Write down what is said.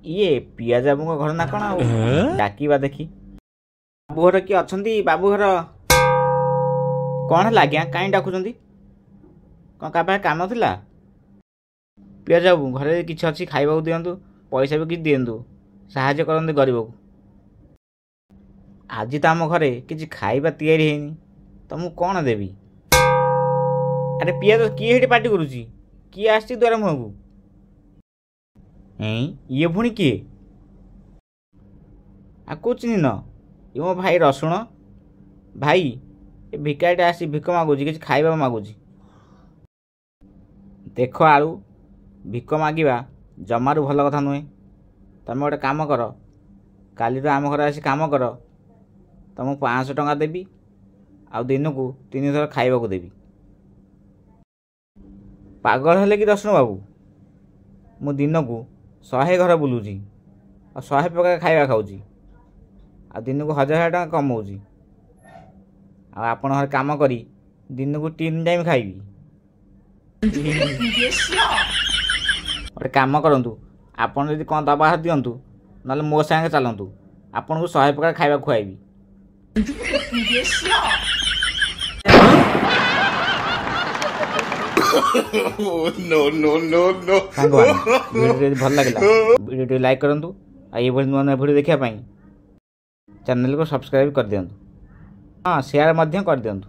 ଇଏ ପିଆଜ ବାବୁଙ୍କ ଘର ନା କ'ଣ? ଆଉ ଡାକିବା ଦେଖି। ବାବୁ ଘର କିଏ ଅଛନ୍ତି? ବାବୁ ଘର। କ'ଣ ହେଲା ଆଜ୍ଞା, କାହିଁ ଡାକୁଛନ୍ତି? କ'ଣ କାହା ପାଖରେ କାମ ଥିଲା? ପିଆଜ ବାବୁ, ଘରେ କିଛି ଅଛି ଖାଇବାକୁ ଦିଅନ୍ତୁ, ପଇସା ବି କିଛି ଦିଅନ୍ତୁ, ସାହାଯ୍ୟ କରନ୍ତୁ ଗରିବକୁ। ଆଜି ତ ଆମ ଘରେ କିଛି ଖାଇବା ତିଆରି ହେଇନି, ତ ମୁଁ କ'ଣ ଦେବି? ଆରେ ପିଆଜ, କିଏ ହେଇଠି ପାଟି କରୁଛି? କିଏ ଆସିଛି ଦ୍ୱାର ମୁହଁକୁ? ଏଁ, ଇଏ ପୁଣି କିଏ? ଆକୁ ଚିହ୍ନିନ? ଇଏ ମୋ ଭାଇ ରସୁଣ। ଭାଇ, ଏ ଭିକାରୀଟା ଆସି ଭିକ ମାଗୁଛି, କିଛି ଖାଇବା ମାଗୁଛି। ଦେଖ ଆଳୁ, ଭିକ ମାଗିବା ଜମାରୁ ଭଲ କଥା ନୁହେଁ। ତମେ ଗୋଟେ କାମ କର, କାଲିଠୁ ଆମ ଘରେ ଆସି କାମ କର। ତମକୁ 500 ଟଙ୍କା ଦେବି ଆଉ ଦିନକୁ 3 ଥର ଖାଇବାକୁ ଦେବି। ପାଗଳ ହେଲେ କି ରସୁଣ ବାବୁ? ମୁଁ ଦିନକୁ 100 ଘର ବୁଲୁଛି ଆଉ 100 ପ୍ରକାର ଖାଇବା ଖାଉଛି ଆଉ ଦିନକୁ 1000 ଟଙ୍କା କମାଉଛି, ଆଉ ଆପଣଙ୍କ ଘରେ କାମ କରି ଦିନକୁ 3 ଟାଇମ୍ ଖାଇବି? ଗୋଟେ କାମ କରନ୍ତୁ, ଆପଣ ଯଦି କ'ଣ ଦେବା ଦିଅନ୍ତୁ, ନହେଲେ ମୋ ସାଙ୍ଗେ ଚାଲନ୍ତୁ, ଆପଣଙ୍କୁ 100 ପ୍ରକାର ଖାଇବା ଖୁଆଇବି। No, no, no, no. ସାଙ୍ଗମାନେ, ଭିଡ଼ିଓ ଯଦି ଭଲ ଲାଗିଲା ଭିଡ଼ିଓଟି ଲାଇକ୍ କରନ୍ତୁ ଆଉ ଏଇଭଳି ନୂଆ ନୂଆ ଭିଡ଼ିଓ ଦେଖିବା ପାଇଁ ଚ୍ୟାନେଲକୁ ସବସ୍କ୍ରାଇବ୍ କରିଦିଅନ୍ତୁ। ହଁ, ସେୟାର ମଧ୍ୟ କରିଦିଅନ୍ତୁ।